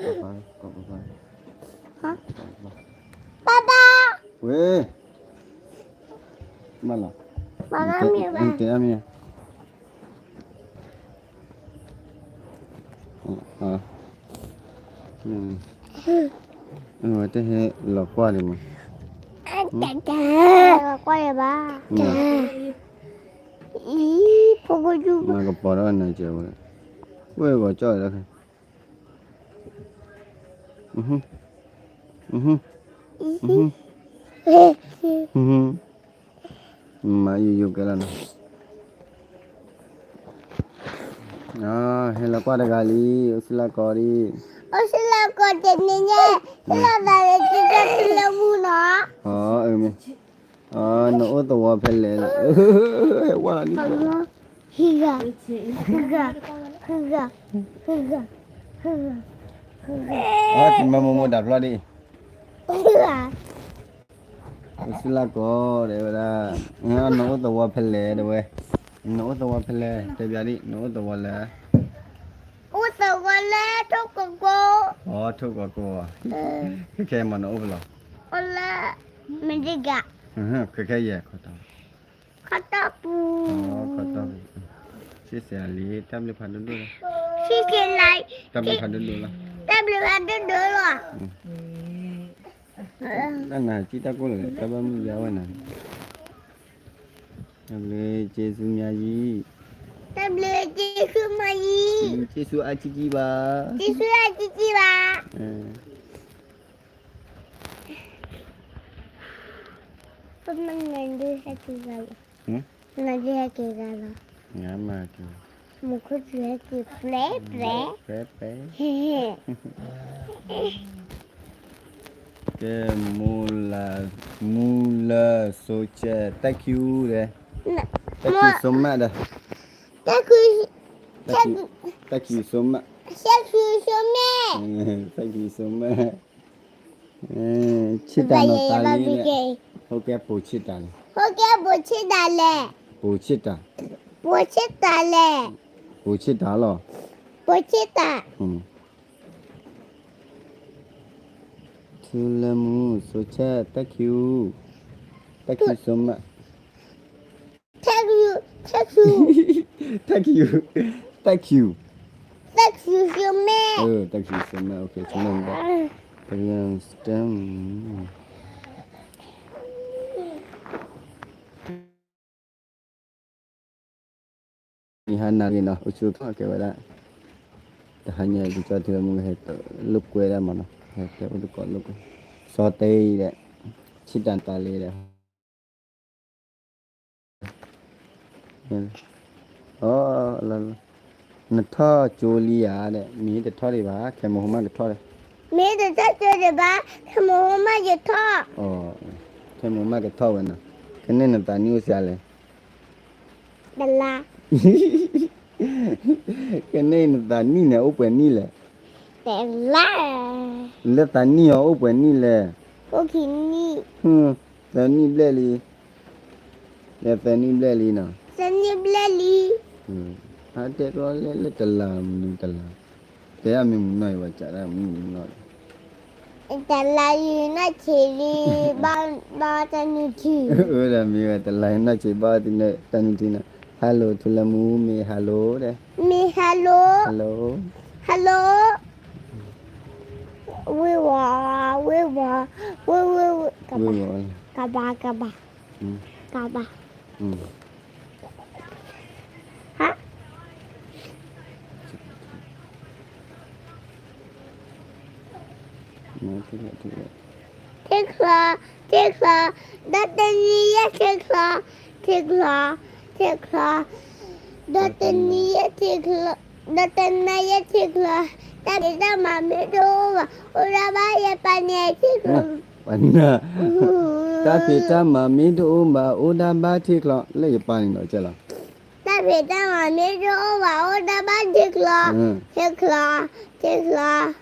ပၢ်ပၢ် ပၢ်ပၢ် ဝဲ မၢလီၤ ပၢ်ပၢ်မ့ၢ်ဘၣ် တဲအမ့ၢ် ဝဲတဟဲလီၤကွၢ်ဒံးမး လီၤကွၢ်ဒံးဘၣ် အံၤ ဖိကဒူ မၤကပီၤထီၣ်နၤစဲးဝဲ ဝဲဂီၤကၠီၣ်လၢ မၤယိယိကဲလီၤနီၤ ဟဲလီၤကွၢ်တဂၤလံ အိၣ်စ့လၢကီးဒံး အိၣ်စ့လၢကီးတနံၤညါ ဟဲလီၤသးလၢကၠီကၠီၣ်ထူလၢမူနီၤ အၢ မ့ၢ် နအိၣ်သဝီဖဲလဲၣ်လီၤ ဝဲလီၤန့ၣ် ဟံဂၤ ဟံဂၤ ဟံဂၤ ဟံဂၤ ဟံဂၤ မ့ၢ်မိၢ်မိၢ်ဒၣ်ဖျီဒံး ဟံဂၤ အိၣ်စ့လၢကီး တဲဝဲဒၣ် နအိၣ်သဝီဖဲလဲၣ် တဲဝဲ နအိၣ်သဝီဖဲလဲၣ် တဲဘၣ်ဒံး နအိၣ်သဝီလၢ အိၣ်သဝီလၢထိၣ်ကီၢ်ကိၣ် အိၣ်ထိၣ်ကီၢ်ကိၣ် ခဲခဲအံၤမ့ၢ်နအိၣ်ဖဲလဲၣ် အိၣ်လၢ မ့ၢ်ဒ်ဂၤ ခဲခဲအံၤ ခီတီၢ်ပူၤ ခီတီၢ်ပူၤ ဆံးစဲးလံ တၢ်ဘျုးဖးဒိၣ်ဒိၣ်လီၤ ဆံးစဲးလံ တၢ်ဘျုးဖးဒိၣ်ဒိၣ်လီၤ တၢ်ဘျုးဖးဒိၣ်ဒိၣ်လီၤ တၢ်နၤစံးတၢ်ကိၢ်လၢာ် တၢ်ဘၣ်မုၢ်ယါဝဲနၤ တၢ်ဘျုး ကျေးဇူးများကြီး တၢ်ဘျုး ကျေးဇူးများကြီး ကျေးဇူးအကြီးကြီးပါ ကျေးဇူးအကြီးကြီးပါ ပမ့ၢ်နဒုးဟဲက့ၤဂၤလီၤ နဒုးဟဲက့ၤဂၤလီၤ မူခိၣ်စူၤဟဲက့ၤ ပြဲပြဲ ပြဲပြဲ ကဲ မူလၢ မူလၢ စိကဲ thank you ဒီး thank you so much ဒီး thank you so much thank you so much thank you so much ဆံးတၢ်နီၢ်သးလံ ဟိကဲပိာ်ဆံးတၢ်လဲၣ် ဟိကဲပိာ်ဆံးတၢ်လဲၣ် ပိာ်ဆံးတၢ် ပိာ်ဆံးတၢ်လဲၣ် ပိာ်ဆံးတၢ်လီၤ ပိာ်ဆံးတၢ် ထူလၢမူ စိကဲ thank you thank you so much thank you thank you thank you thank you thank you so much เออ thank you so much โอเค ฉันเริ่มแล้ว မ့ၢ်ဟါနၤဂ့ၤနီၤ အိၣ်ဆူၣ်ကီၢ်ကဲဝဲဒၣ် တဟါညါ ကၠီထူလၢမူ ဟဲလိာ်ကွဲဒၣ်မးနီၤ ဟဲတဲအိၣ်တကိးလိာ်ကွဲ စီၤတ့ဒီး ဆံးတၢ်တၢ်လံဒီး အီ နထီၣ်ကၠိလံဧါဒီး မ့ၢ်တထီၣ်ဒံးဘၣ် ခဲမုၢ်ဟိမးကထီၣ်ဒီး မ့ၢ်တထီၣ်ကၠိဒံးဘၣ် ခဲမုၢ်ဟိမးယထီၣ် အီ ခဲမုၢ်ဟိမးကထီၣ်ဝဲနီၤ ကန့ၢ်နသးနံၣ်အိၣ်စှၤလဲၣ် တလါ ကန့ၢ်နသးနံၣ်န့ၣ် အိၣ်ပှဲၤနံၣ်လဲၣ် တလါ လၢသးနံၣ်အီၤအိၣ်ပှဲၤနံၣ်လဲၣ် အိၣ်ခံနံၣ် သၢနံၣ်ဘျဲၣ်လံ လၢသၢနံၣ်ဘျဲၣ်လံနီၤ သၢနံၣ်ဘျဲၣ်လံ အတဲကျီလၢလၢတလါမနုၤတလါ တဲအမ့ၢ်မုၢ်နီၢ်အံၤ ပှၤစးဒၣ်မုၢ်နီၢ် တလါယံၤနီၢ်ဆံးလံ ဘၣ်တၢ်နုၢ်ထံ အၢ ဒီးမ့ၢ်ဝဲတလါယံၤနီၢ်ဆံး ဘၣ်တၢ်နုၢ်ထံနီၤ hello ထူလၢမူ မ့ၢ် hello ဒီး မ့ၢ် hello hello hello ဝ့ၤဝီၤ ဝ့ၤဝီၤ ဝ့ၤဝ့ၤဝ့ၤ ဝ့ၤဝီၤ ကဘၣ် ကဘၣ် ကဘၣ် ဟါ ထံချီ ထံချီ ဒီးတနံၤယဲၢ်ထံချီ ထံချီ ထံချီ ဒီးတနံၤယဲၢ်ထံချီ ဒီးတနံၤယဲၢ်ထံချီ တၢ်ဖံးတၢ်မၤမ့ၢ်တအိၣ်ဘၣ် အိၣ်ဒၣ်ဘၣ်ယပၢ်န့ၣ်ထံချီ တၢ်ဖံးတၢ်မၤမ့ၢ်တအိၣ်ဘၣ် အိၣ်ဒၣ်ဘၣ်ထံချီ လၢယပၢ်န့ၣ်ဒီးကဲလီၤ တၢ်ဖံးတၢ်မၤမ့ၢ်တအိၣ်ဘၣ် အိၣ်ဒၣ်ဘၣ်ထံချီ ထံချီ ထံချီ ဒီး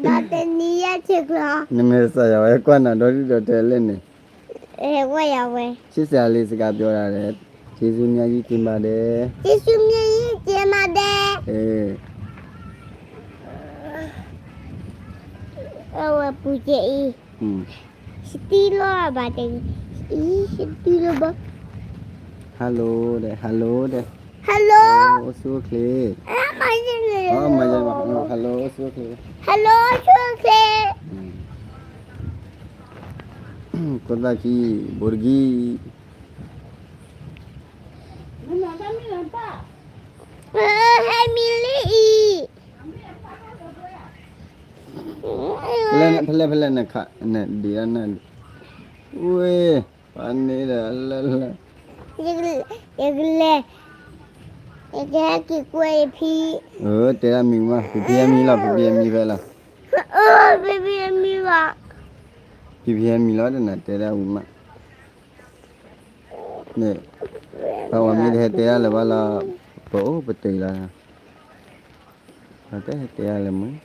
တနံၤယဲၢ်ထံချီ နမ့ၢ်စၢ်ယွၤဝဲကွၢ်နၤ ဒီဒူၣ်ဒီထၢလဲၣ်န့ၣ် ဝဲယၤဝဲ ဆံးစၢ်လံ စကးပျီဒၣ်လဲၣ် ကျေးဇူးများကြီးတင်ပါတယ် ကျေးဇူးများကြီးတင်ပါတယ် အဲ ပူၤကဲအံၤ, စတံလီၤဘၣ်တဲ, အံၤ စတံလီၤဘၣ်, hello ဒီး hello ဒီး, hello အိၣ်ဆူၣ်အိၣ်ချ့, hello အိၣ်ဆူၣ်အိၣ်ချ့, hello အိၣ်ဆူၣ်အိၣ်ချ့, ကိးသးခံ, ဘိတကံ, ဟဲမံလံအံၤ, ဖဲလဲၣ်ဖဲလဲၣ်နခး, နဒံးဒၣ်န, ဝ့ၢ်, ပှၤန့ၣ်ဒီးလၢလၢ, ယကလဲၤ, ယကဟဲက့ၤကွဲးယဖံ, တဲဒၣ်မံၤမး ဖံဖံဟဲမံၤလီၤ ဖံဖံဟဲမံၤဖဲလီၤ, ဖံဖံဟဲမံၤလီၤ, ဖံဖံဟဲမံၤလီၤဒီးနတဲဒၣ်ဝံၤမး န့ၣ်, ပှၤမ့ၢ်တဟဲတဲဒၣ်လၢၤဘၣ်လီၤ, ပအိၣ်ပတုာ်လီၤ, ပှၤတဟဲတဲဒၣ်လၢၤမုၢ်,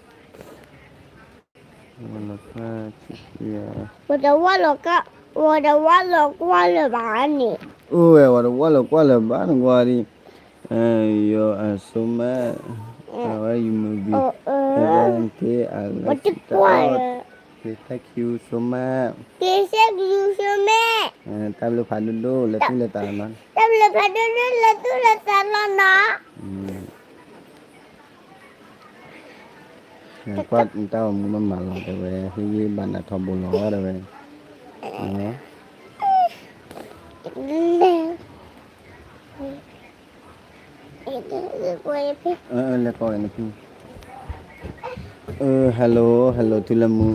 ဝဲလီၤကါ, ဝဲတဝၣ်လီၤကါ, ဝဲတဝၣ်လီၤကွၢ်လၢၤဘၣ်န့ၣ်, အိၣ်ဝဲ ဝဲတဝၣ်လီၤကွၢ်လၢၤဘၣ်နကွၢ်ဒံး, ယိၤအ so much, အဝဲ you movie, ဝဲတကွၢ်လၢၤ, thank you so much, thank you so much, တၢ်ဘျုးဖးဒိၣ်ဒိၣ်လၢသူၣ်လၢသးနီၤ, တၢ်ဘျုးဖးဒိၣ်ဒိၣ်လၢသူၣ်လၢသးလီၤနီၤ. ကွၢ်တၢ်အိၣ်မူမးမးလီၤ တဲဝဲ ဟ့ၣ်ဂံၢ်ဘါနၤထီဘိလီၤ တဲဝဲ, လဲၤ, လဲၤကိးဝဲနဖံ, hello hello ထူလၢမူ,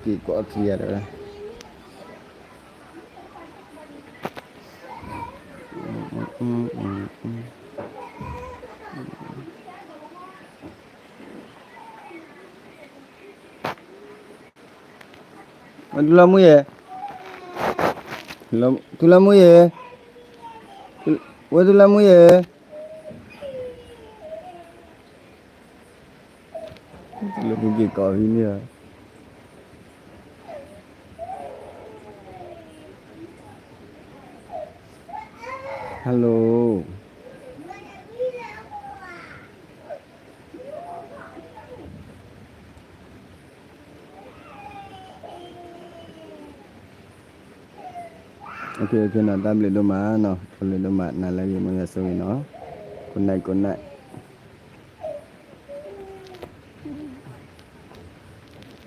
က့ၤကိးခံဂၤတဲဝဲ ဝဲတူၢ်လီၤမူယဲၢ်, တူၢ်လီၤမူယဲၢ်, ဝဲတူၢ်လီၤမူယဲၢ်, လၢပူၤက့ၤကိးဖံန့ၣ်လီၤ, hello. တၢ်ဘျုးဒိၣ်မးနီၤ တၢ်ဘျုးဒိၣ်မး နၤလၢဂ့ၤ မ်ယွၤဆိၣ်ဂ့ၤနီၤ, good night good night.